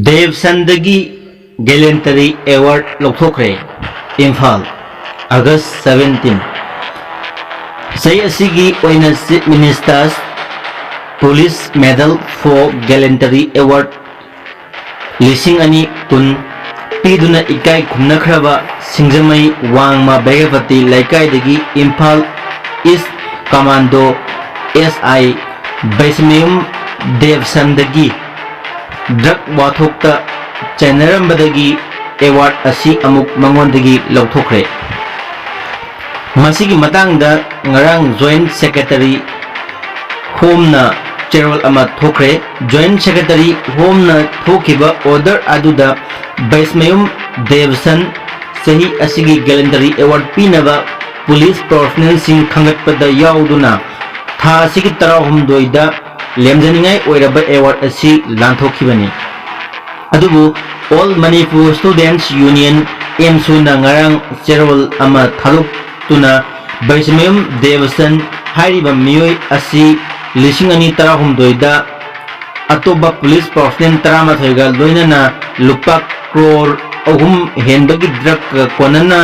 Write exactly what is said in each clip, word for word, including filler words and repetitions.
ꯗꯦꯕꯁꯟꯗꯒꯤ ꯒꯦꯂꯦꯟꯇꯔꯤ award ꯂꯧꯊꯣꯛꯈ꯭ꯔꯦ꯫ Imphal, ꯑꯥꯒꯁ seventeen. ꯆꯍꯤ ꯑꯁꯤꯒꯤ ꯑꯣꯏꯅ Chief Minister's Police Medal for Gallantry Award ꯂꯤꯁꯤꯡ ꯑꯅꯤ ꯀꯨꯟ ꯄꯤꯗꯨꯅ ꯏꯀꯥꯏ ꯈꯨꯝꯅꯈ꯭ꯔꯕ ꯁꯤꯡꯖꯃꯩ ꯋꯥꯡꯃ ꯕꯦꯒꯄꯇꯤ ꯂꯩꯀꯥꯏꯗꯒꯤ ꯏꯝꯐꯥꯜ ꯏꯁ ꯀꯃꯥꯟꯗꯣ ꯑꯦꯁ ꯑꯥꯏ ꯕꯩꯁꯃꯌꯨꯝ ꯗꯦꯕꯁꯟꯗꯒꯤ ꯗ꯭ꯔꯒ ꯋꯥꯊꯣꯛꯇ ꯆꯩꯅꯔꯝꯕꯗꯒꯤ ꯑꯦꯋꯥꯔꯗ ꯑꯁꯤ ꯑꯃꯨꯛ ꯃꯉꯣꯟꯗꯒꯤ ꯂꯧꯊꯣꯛꯈ꯭ꯔꯦ꯫ ꯃꯁꯤꯒꯤ ꯃꯇꯥꯡꯗ ꯉꯔꯥꯡ Joint Secretary ꯍꯣꯝꯅ ꯆꯦꯔꯣꯜ ꯑꯃ ꯊꯣꯛꯈ꯭ꯔꯦ꯫ Joint Secretary ꯍꯣꯝꯅ ꯊꯣꯛꯈꯤꯕ ꯑꯣꯔꯗꯔ ꯑꯗꯨꯗ ꯕꯩꯁꯃꯌꯨꯝ ꯗꯦꯕꯁꯟ ꯆꯍꯤ ꯑꯁꯤꯒꯤ ꯒꯦꯂꯦꯟꯇꯔꯤ ꯑꯦꯋꯥꯔꯗ ꯄꯤꯅꯕ ꯄꯨꯂꯤꯁ ꯄ꯭ꯔꯣꯐꯦꯁꯅꯦꯜꯁꯤꯡ ꯈꯟꯒꯠꯄꯗ ꯌꯥꯎꯗꯨꯅ ꯊꯥ ꯑꯁꯤꯒꯤ ꯇꯔꯥꯍꯨꯝꯗꯣꯏꯗ ꯂꯦꯝꯖꯅꯤꯡꯉꯥꯏ ꯑꯣꯏꯔꯕ ꯑꯦꯋꯥꯔꯗ ꯑꯁꯤ ꯂꯥꯟꯊꯣꯛꯈꯤꯕꯅꯤ꯫ ꯑꯗꯨꯕꯨ All Manipur Students Union, ꯑꯦꯝꯁꯨꯅ ꯉꯔꯥꯡ ꯆꯦꯔꯣꯜ ꯑꯃ ꯊꯥꯗꯣꯛꯇꯨꯅ ꯕꯩꯁꯃꯌꯨꯝ ꯗꯦꯕꯁꯟ ꯍꯥꯏꯔꯤꯕ ꯃꯤꯑꯣꯏ ꯑꯁꯤ ꯂꯤꯁꯤꯡ ꯑꯅꯤ ꯇꯔꯥꯍꯨꯝꯗꯣꯏꯗ ꯑꯇꯣꯞꯄ ꯄꯨꯂꯤꯁ ꯄꯔꯁꯣꯅꯦꯜ ꯇꯔꯥꯃꯥꯊꯣꯏꯒ ꯂꯣꯏꯅꯅ ꯂꯨꯄꯥ ꯀ꯭ꯔꯣꯔ ꯑꯍꯨꯝ ꯍꯦꯟꯕꯒꯤ ꯗ꯭ꯔꯒ ꯀꯣꯟꯅꯅ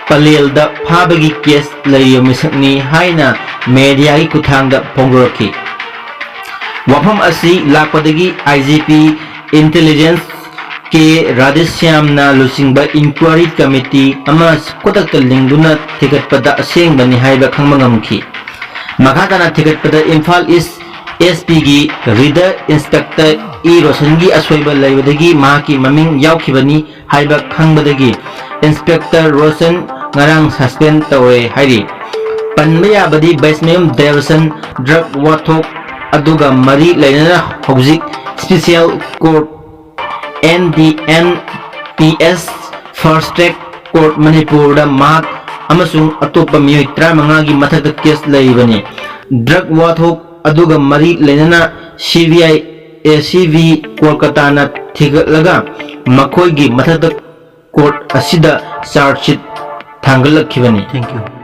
ꯄꯂꯦꯜꯗ ꯐꯥꯕꯒꯤ ꯀꯦꯁ ꯂꯩꯔꯤꯕ ꯃꯤꯁꯛꯅꯤ ꯍꯥꯏꯅ ꯃꯦꯗꯤꯌꯥꯒꯤ ꯈꯨꯠꯊꯥꯡꯗ ꯐꯣꯡꯗꯣꯔꯛꯈꯤ꯫ ꯋꯥꯐꯝ ꯑꯁꯤ ꯂꯥꯛꯄꯗꯒꯤ ꯑꯥꯏ ꯖꯤ ꯄꯤ ꯏꯟꯇꯦꯂꯤꯖꯦꯟꯁ ꯀꯦ ꯔꯥꯙꯦꯁ꯭ꯌꯥꯝꯅ ꯂꯨꯆꯤꯡꯕ ꯏꯟꯀ꯭ꯋꯥꯔꯤ ꯀꯃꯤꯇꯤ ꯑꯃ ꯈꯨꯗꯛꯇ ꯂꯤꯡꯗꯨꯅ ꯊꯤꯒꯠꯄꯗ ꯑꯁꯦꯡꯕꯅꯤ ꯍꯥꯏꯕ ꯈꯪꯕ ꯉꯝꯈꯤ꯫ ꯃꯈꯥ ꯇꯥꯅ ꯊꯤꯒꯠꯄꯗ ꯏꯝꯐꯥꯜ ꯏꯁ ꯑꯦꯁ ꯄꯤꯒꯤ ꯔꯤꯗꯔ ꯏꯟꯁꯄꯦꯛꯇꯔ ꯏ ꯔꯣꯁꯟꯒꯤ ꯑꯁꯣꯏꯕ ꯂꯩꯕꯗꯒꯤ ꯃꯍꯥꯛꯀꯤ ꯃꯃꯤꯡ ꯌꯥꯎꯈꯤꯕꯅꯤ ꯍꯥꯏꯕ ꯈꯪꯕꯗꯒꯤ ꯏꯟꯁꯄꯦꯛꯇꯔ ꯔꯣꯁꯟ ꯉꯔꯥꯡ ꯁꯁꯄꯦꯟ ꯇꯧꯔꯦ ꯍꯥꯏꯔꯤ꯫ ꯄꯟꯕ ꯌꯥꯕꯗꯤ ꯕꯩꯁꯃꯌꯨꯝ ꯗꯦꯕꯁꯟ ꯗ꯭ꯔꯒ ꯋꯥꯊꯣꯛ ꯑꯗꯨꯒ ꯃꯔꯤ ꯂꯩꯅꯅ ꯍꯧꯖꯤꯛ special court, N D N P S, fast track court ꯃꯅꯤꯄꯨꯔꯗ ꯃꯍꯥꯛ ꯑꯃꯁꯨꯡ ꯑꯇꯣꯞꯄ ꯃꯤꯑꯣꯏ ꯇꯔꯥꯃꯉꯥꯒꯤ ꯃꯊꯛꯇ ꯀꯦꯁ ꯂꯩꯔꯤꯕꯅꯤ꯫ ꯗ꯭ꯔꯒ ꯋꯥꯊꯣꯛ ꯑꯗꯨꯒ ꯃꯔꯤ ꯂꯩꯅꯅ C B I A C B ꯀꯣꯜꯀꯇꯥꯅ ꯊꯤꯒꯠꯂꯒ ꯃꯈꯣꯏꯒꯤ ꯃꯊꯛꯇ ꯀꯣꯔꯠ ꯑꯁꯤꯗ ꯆꯥꯔꯖ ꯁꯤꯠ ꯊꯥꯡꯒꯠꯂꯛꯈꯤꯕꯅꯤ꯫ Thank you.